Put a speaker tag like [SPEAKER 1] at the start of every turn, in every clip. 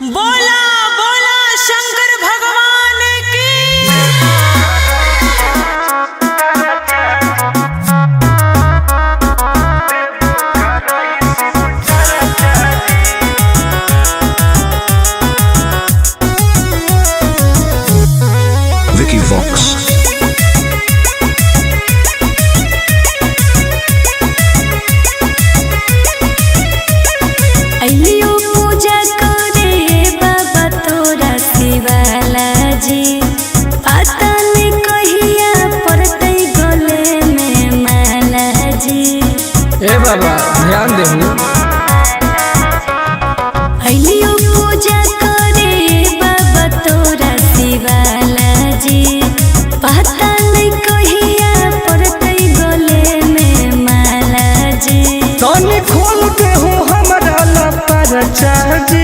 [SPEAKER 1] बोला बोला शंकर भगवान की।
[SPEAKER 2] Vicky Vox.
[SPEAKER 3] अलियो पूजा करे बाबा तोरा शिवाला जी, पता नहीं कहिया पड़तै गले में माला जी।
[SPEAKER 4] ए बाबा, ध्यान देहू।
[SPEAKER 3] अलियो पूजा करे बाबा तोरा शिवाला जी, पता नहीं कहिया पड़तै गले में माला जी।
[SPEAKER 4] तनी खोल देहू हमरा ला परचा जी।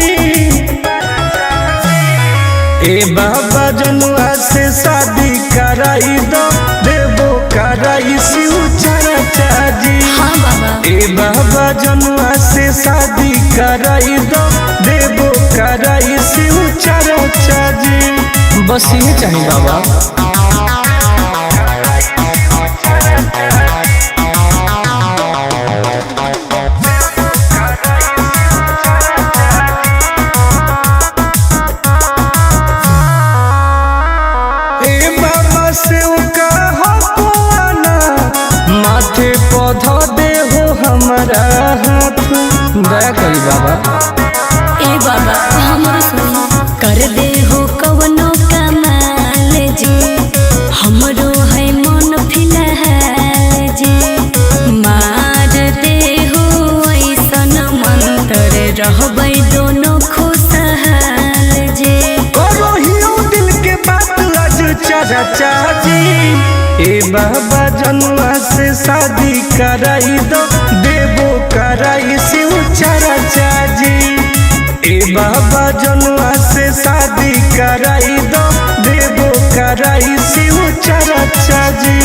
[SPEAKER 4] ए बाबा, जनुआ से शादी कराई दो, देबो कराई शिव चर्चा जी।
[SPEAKER 3] हाँ बाबा।
[SPEAKER 4] ए बाबा, जनुआ से शादी कराई दो, देबो कराई शिव चर्चा जी। बस ये चाहिए बाबा। ए बाबा, से कहा आना माथे पौधा दे हो हमारा हाथ, दया करी बाबा।
[SPEAKER 3] ए बाबा, हमरो सुन कर दे हो कवनो कमाल जी, हमरो है मन फिलहाल जी। मार दे हो ऐसन मंत्र, रहबै दोनों खुशहाल जी।
[SPEAKER 4] करो हियो दिल के बात आज चाचा जी। ए बाबा, जनुआ से शादी कराई दो, देबो कराई शिव चाचा जी। ए बाबा, जनुआ से शादी कराई दो, देबो कराई शिव चाचा जी।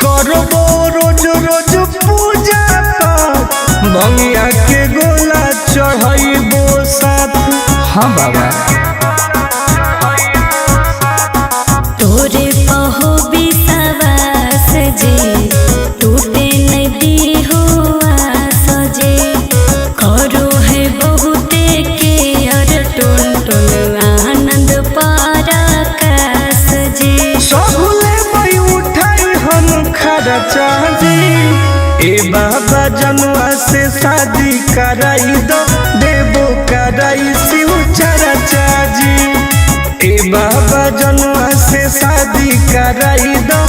[SPEAKER 4] करबो रोज रोज पूजा पाठ, भंगिया के गोला चढ़ैबो साथ। हाँ बाबा।
[SPEAKER 3] तोरे पहो विश्वास जी, टूटे नहीं दी हो आस जी। करो है बहुते के अर टोन टोन आनंद पराकाश जी।
[SPEAKER 4] सब लेबै उठाई हम खर्चा जी। ए बाबा, जनुआ से शादी कराई दो, देबो कराई शिव चर्चा जी। ए बाबा, जनुआ से शादी कराई दो,